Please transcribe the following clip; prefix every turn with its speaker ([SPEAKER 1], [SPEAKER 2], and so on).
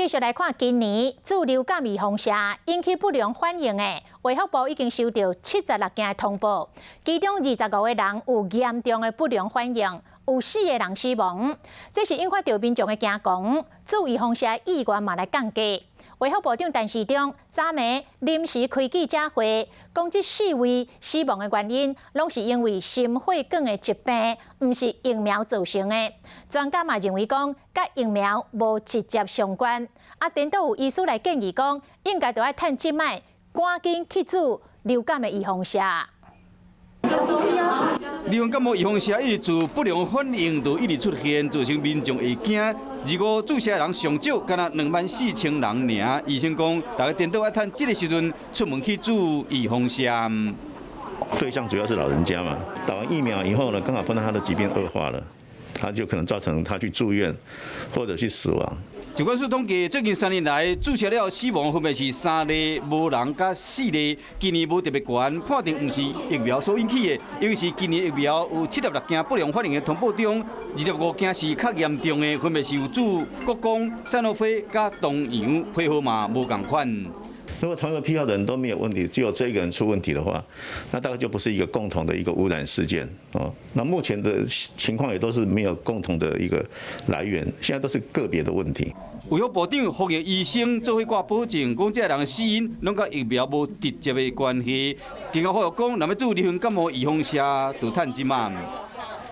[SPEAKER 1] 繼續來看今年注流感預防射引起不良反應的，衛福部已經收到76件的通報，其中25個人有嚴重的不良反應，有四個人死亡。這是引發著民眾的驚惶，注預防射意願嘛來降低。衛福部長陳時中昨暝臨時開記者會，講這四位死亡的原因，攏是因為心血管的疾病，毋是疫苗造成的。專家嘛認為講，佮疫苗無直接相關。啊，顛倒有醫師來建議講，應該著愛趁這擺，趕緊去注流感的預防射。
[SPEAKER 2] 流感冒預防射一直做不良反應，就一直出現，造成民眾會驚。25注射人上少，敢若24,000人爾。醫生講，大家顛倒愛趁這個時陣出門去注預防射。
[SPEAKER 3] 對象主要是老人家嘛，打完疫苗以後呢，剛好碰到他的疾病惡化了，他就可能造成他去住院或者去死亡。
[SPEAKER 2] 疾管署統計，最近3年來注射了死亡分別是三例無人佮四例，今年無特別懸，判定毋是疫苗所引起的，尤其是今年疫苗有76件不良反應的通報中，25件是較嚴重的，分別是有注國光、賽諾菲佮東洋批號嘛無仝款。
[SPEAKER 3] 如果同一個批號的人都沒有問題，只有這一個人出問題的話，那大概就不是一個共同的一個污染事件哦。那目前的情況也都是沒有共同的一個來源，現在都是個別的問題。
[SPEAKER 2] 衛福部長呼籲醫生做伙掛保證，講這人死因攏佮疫苗無直接的關係。更加呼籲講，若欲注流行感冒預防射，就趁這擺。